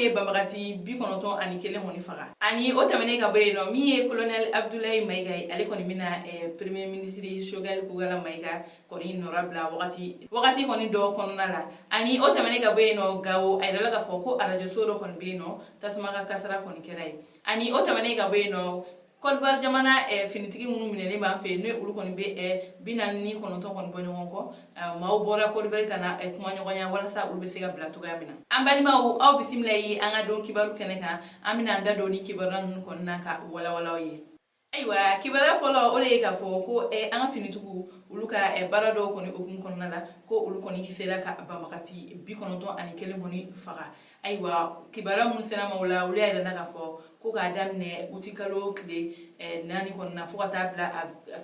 ye banbagati 91 kɔni faga. Ani o tɛmɛnen ka bɔ yen nɔ, min ye colonel Abdoulaye Maïga ye, ale kɔni bɛna premier ministre Choguel Kokalla Maïga kɔni nɔrɔ bila wagati wagati kɔni dɔ kɔnɔna la. Ani o tɛmɛnen ka bɔ yen nɔ, Gawo, a yirala k'a fɔ ko arajoso dɔ kɔni bɛ yen nɔ, tasuma ka kasara kɔni kɛra yen. Ani o tɛmɛnen ka bɔ yen nɔ, Côte d'Ivoire jamana finitigi minnu minɛlen b'an fɛ yen, n'o olu kɔni bɛ 49 kɔni bɔ ɲɔgɔn kɔ, maaw bɔra Côte d'Ivoire ka na kuma ɲɔgɔnya walasa olu bɛ se ka bila cogoya min na. An balimaw, aw bisimila ye an ka don kibaru kɛnɛ kan. An bɛna an da don ni kibaruya ninnu kɔni na ka walawalaw ye. Ayiwa, kibaruya fɔlɔ, o de ye k'a fɔ ko an ka finitigiw, olu ka baara dɔw kɔni hukumu kɔnɔna la, ko olu kɔni sera ka banbagati 91 kɔni faga. Ayiwa, kibaruya minnu sera ma o la, olu y'a yira k'a fɔ ko k'a daminɛ utikalo tile 4 kɔnɔna fo ka taa bila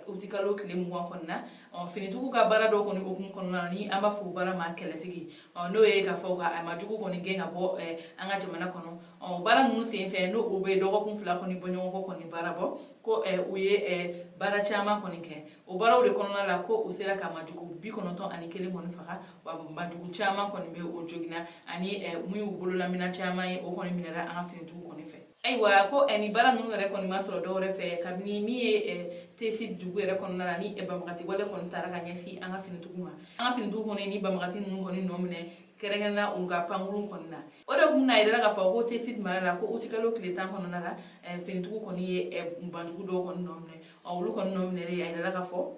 utikalo tile 20 kɔnɔna, finitigiw ka baara dɔw kɔni hukumu kɔnɔna na, ni an b'a fɔ o baara ma kɛlɛtigi, n'o ye k'a fɔ ka a majugu kɔni gɛn ka bɔ an ka jamana kɔnɔ. O baara ninnu senfɛ, n'o u bɛ dɔgɔkun 2 kɔni bɔ ɲɔgɔn kɔ kɔni baara bɔ, ko u ye baara caman kɔni kɛ. O baaraw de kɔnɔna la, ko u sera ka majugu 91 kɔni faga, wa majugu caman kɔni bɛ o joginna, ani mun y'u bololaminɛ caman ye, o kɔni minɛra an ka finitigiw kɔni fɛ. Ayiwa, ko ni baara ninnu yɛrɛ kɔni ma sɔrɔ dɔwɛrɛ fɛ, kabini min ye Tessit dugu yɛrɛ kɔnɔna la, ni banbagati wale kɔni taara ka ɲɛsin an ka finitigiw ma. An ka finitigiw kɔni ni banbagati ninnu kɔni nɔ minɛ, kɛrɛnkɛrɛnna u ka pankurun kɔni na. O de kun na yɛrɛ k'a fɔ ko Tessit mara la, ko utikalo tile 10 kɔnɔna la, finitigiw kɔni ye banjugu dɔw kɔni nɔ minɛ. Olu kɔni nɔ minɛlen, a yirala k'a fɔ,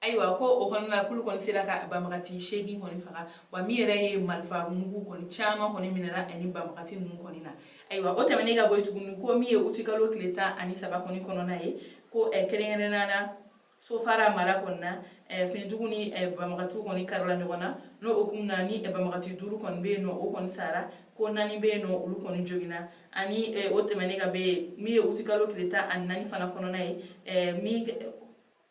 ayiwa, ko o kɔnɔna la, k'olu kɔni sera ka banbagati 8 kɔni faga, wa min yɛrɛ ye marifa mugu kɔni caman kɔni minɛra ani banbagati ninnu kɔni na. Ayiwa, o tɛmɛnen ka bɔ yen tuguni, ko min ye utikalo tile 13 kɔni kɔnɔna ye, ko kɛrɛnkɛrɛnnenya la Sofara mara kɔni na, finitigiw ni banbagatiw kɔni karila ɲɔgɔn na. N'o hukumu na, ni banbagati 5 kɔni bɛ yen nɔ, o kɔni sara, ko 4 bɛ yen nɔ, olu kɔni joginna. Ani o tɛmɛnen ka bɔ yen, min ye utikalo tile 14 fana kɔnɔna ye, min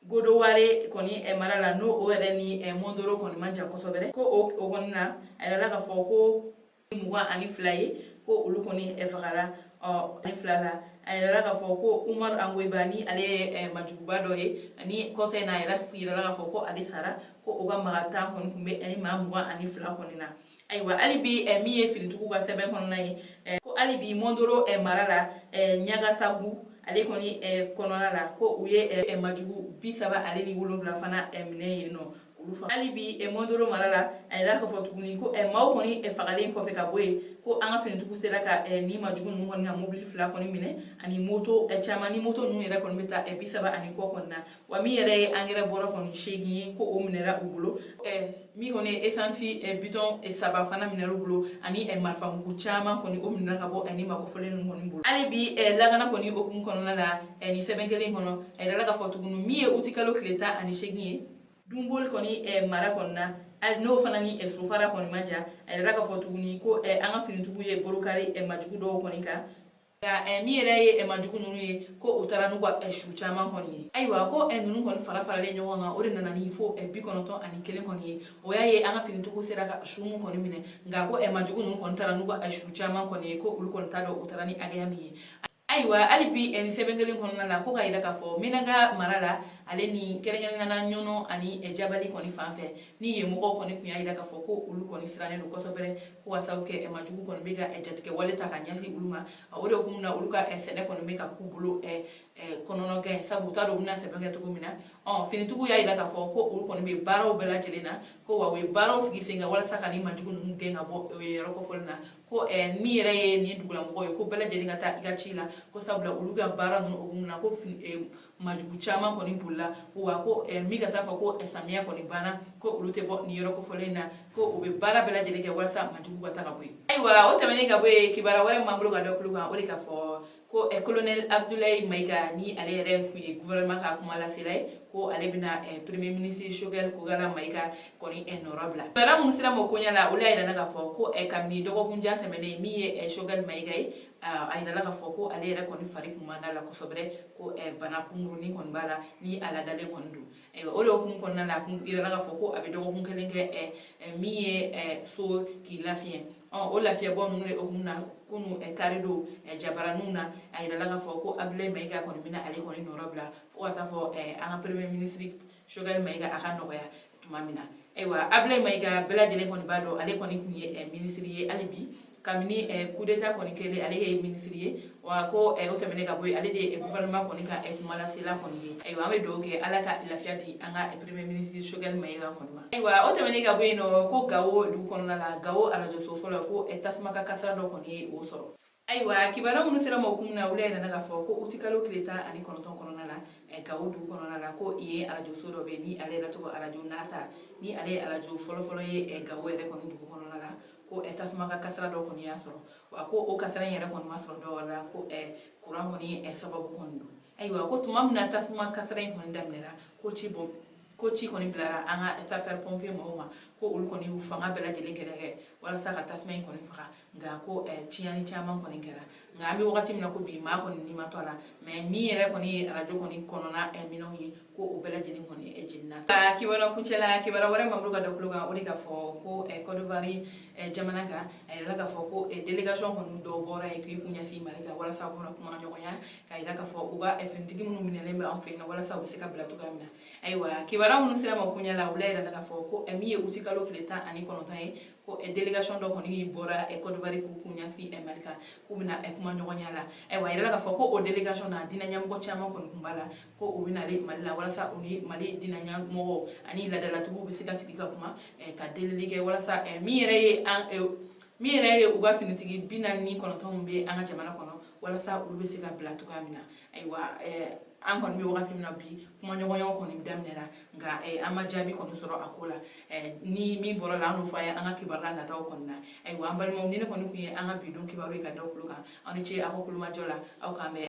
Godoware kɔni mara la, n'o o yɛrɛ ni Mondoro kɔni man jan kosɛbɛ, ko o kɔni na, a yirala k'a fɔ ko 22 ye, ko olu kɔni fagara. Ɔ ni fila la, a yirala k'a fɔ ko Umar Angoyiba, ni ale ye majuguba dɔ ye, ani kɔfɛ n'a yɛrɛ yirala k'a fɔ ko ale sara, ko o ka maga 10 kɔni tun bɛ ani maa 22 kɔni na. Ayiwa, hali bi, min ye finitigiw ka sɛbɛn kɔnɔna ye, ko hali bi Mondoro mara la, Ɲagasagu ale kɔni kɔnɔna la, ko u ye majugu 37 fana minɛ yen nɔ, olu faga. Hali bi Mondoro mara la, a yira k'a fɔ tuguni ko maaw kɔni fagalen kɔfɛ ka bɔ yen, ko an ka finitigiw sera ka ni majugu ninnu kɔni ka mobili 2 kɔni minɛ, ani moto caman, ni moto ninnu yɛrɛ kɔni bɛ taa 30 ani kɔ kɔni na. Wa min yɛrɛ ye angɛrɛ bɔrɔ kɔni 8 ye, ko o minɛra u bolo. Min kɔni ye essence bidon 3 fana minɛra u bolo, ani marifamugu caman kɔni, o minɛra ka bɔ ni makɔfɔlen ninnu kɔni bolo. Hali bi lakana kɔni hukumu kɔnɔna la, nin sɛbɛn kelen kɔnɔ, a yirala k'a fɔ tuguni, min ye utikalo tile 18 ye, Dunboli kɔni mara kɔni na, hali n'o fana ni Sofara kɔni ma jan, a yirala k'a fɔ tuguni ko an ka finitigiw ye borokari majugu dɔw kɔni kan. Nka min yɛrɛ ye majugu ninnu ye, ko u taara n'u ka su caman kɔni ye. Ayiwa, ko ninnu kɔni fara faralen ɲɔgɔn kan, o de nana ni fo 91 kɔni ye. O y'a ye an ka finitigiw sera ka su mun kɔni minɛ, nka ko majugu ninnu kɔni taara n'u ka su caman kɔni ye, ko olu kɔni t'a dɔn u taara ni hakɛya min ye. Ayiwa, hali bi nin sɛbɛn kelen kɔnɔna la, ko ka yira k'a fɔ Menaka mara la, ale ni kɛrɛnkɛrɛnnenya la Ɲɔnɔ ani Jabali kɔni fan fɛ, ni yen mɔgɔw kɔni tun y'a yira k'a fɔ ko olu kɔni sirannen don kosɛbɛ, ko ka sababu kɛ majugu kɔni bɛ ka jatigɛ wale ta ka ɲɛsin olu ma. O de hukumu na, olu ka sɛnɛ kɔni bɛ ka k'u bolo kɔnɔnagɛn, sabu u t'a dɔn u bɛna sɛbɛn kɛ cogo min na. Ɔ finitigiw y'a yira k'a fɔ ko olu kɔni bɛ baaraw bɛɛ lajɛlen na, ko wa u ye baaraw sigi sen kan walasa ka nin majugu ninnu gɛn ka bɔ yɔrɔ kɔfɔlen na, ko min yɛrɛ ye nin dugulamɔgɔw ye, ko bɛɛ lajɛlen ka taa i ka ci la, ko sabula olu ka baara ninnu hukumu na, ko majugu caman kɔni bolila, wa ko min ka taa fɔ ko samiya kɔni banna, ko olu tɛ bɔ nin yɔrɔ kɔfɔlen na, ko u bɛ baara bɛɛ lajɛlen kɛ walasa majugu ka taa ka bɔ yen. Ayiwa, o tɛmɛnen ka bɔ yen, kibaruya wɛrɛ min b'an bolo ka da tulo kan, o de ka fɔ ko colonel Abdoulaye Maïga, ni ale yɛrɛ tun ye gouvernement ka kuma lasela ye, ko ale bɛna premier ministre Choguel Kokalla Maïga kɔni nɔrɔ bila. Kibaruya minnu sera ma o koɲɛ la, olu y'a yira k'a fɔ ko kabini dɔgɔkun jan tɛmɛnen, min ye Choguel Maïga ye, a yirala k'a fɔ ko ale yɛrɛ kɔni fari kun man d'a la kosɛbɛ, ko bana kunkurunin kɔni b'a la, ni a ladalen kɔni don. Ayiwa, o de hukumu kɔnɔna la, a kun yirala k'a fɔ ko a bɛ dɔgɔkun kelen kɛ min ye so k'i lafiɲɛ. O lafiyabɔ ninnu de hukumu na, kunu kari don, jabaraninw na, a yirala k'a fɔ ko Abdoulaye Maïga kɔni bɛna ale kɔni nɔrɔ bila fo ka taa fɔ an ka premier ministre Choguel Maïga a ka nɔgɔya tuma min na. Ayiwa, Abdoulaye Maïga, bɛɛ lajɛlen kɔni b'a dɔn, ale kɔni tun ye ministre ye. Hali bi Kabini coup d'état kɔni kɛlen, ale ye minisiri ye. Wa ko o tɛmɛnen ka bɔ yen, ale de ye gouvernement kɔni ka kumalasela kɔni ye. Ayiwa, an bɛ dugawu kɛ Ala ka lafiya di an ka premier ministre Choguel Maïga kɔni ma. Ayiwa, o tɛmɛnen ka bɔ yen nɔ, ko Gawo dugu kɔnɔna la, Gawo arajoso fɔlɔ, ko tasuma ka kasara dɔ kɔni ye o sɔrɔ. Ayiwa, kibaruya minnu sera ma kun na, olu yɛrɛ nana k'a fɔ ko utikalo tile 19 kɔnɔna la, Gawo dugu kɔnɔna la, ko yen arajoso dɔ bɛ yen ni ale yɛrɛ tɔgɔ arajo Nata, ni ale ye arajo fɔlɔfɔlɔ ye Gawo yɛrɛ kɔni dugu kɔnɔna la, ko tasuma ka kasara dɔ kɔni y'a sɔrɔ. Wa ko o kasara in yɛrɛ kɔni ma sɔrɔ dɔw la, ko kuran kɔni sababu kɔni don. Ayiwa, ko tuma min na tasuma kasara in kɔni daminɛra, ko ci kɔni bilara an ka sapeur pompier mɔgɔw ma, ko olu kɔni y'u fanga bɛɛ lajɛlen kɛlɛ kɛ walasa ka tasuma in kɔni faga. Nka ko tiɲɛni caman kɔni kɛra. Nka an bɛ wagati min na ko bi, maa kɔni ni ma to a la, mais min yɛrɛ kɔni ye arajo kɔni kɔnɔna minɛnw ye, ko o bɛɛ lajɛlen kɔni jenina. Kibaruya kuncɛla, kibaruya wɛrɛ m'an bolo ka da tulo kan, o de k'a fɔ ko Côte d'Ivoire jamana kan, a yirala k'a fɔ ko délégation kɔni dɔw bɔra yen k'i kun ɲɛsin Mali kan walasa u kana kuma ɲɔgɔnya, k'a yira k'a fɔ u ka finitigi minnu minɛlen bɛ an fɛ yen nɔ, walasa u bɛ se ka bila cogoya min na. Ayiwa, kibaruya minnu sera ma kunya la, olu yɛrɛ k'a fɔ ko min ye utikalo tile 19 ye, ko délégation dɔ kɔni bɔra Côte d'Ivoire k'u kun ɲɛsin Mali kan, k'u bɛna kuma ɲɔgɔnya la. Ayiwa, a yirala k'a fɔ ko o délégation na, diinɛ ɲɛmɔgɔ caman kɔni tun b'a la, ko u bɛ nalen Mali la walasa u ni Mali diinɛ ɲɛmɔgɔw ani laadalatigiw bɛ se ka sigi ka kuma, ka delili kɛ walasa min yɛrɛ ye u ka finitigi 49 bɛ an ka jamana kɔnɔ, walasa olu bɛ se ka bila cogoya min na. Ayiwa, an kɔni bɛ wagati min na bi, kumaɲɔgɔnyaw kɔni daminɛra, nka an ma jaabi kɔni sɔrɔ a ko la. Ni min bɔra la, an n'o fɔ a ye an ka kibaruya nataw kɔni na. Ayiwa, an balimaw, ni ne kɔni tun ye an ka bi don kibaru ye ka da tulo kan. Aw ni ce aw ka kulomajɔ la. Aw k'an bɛn.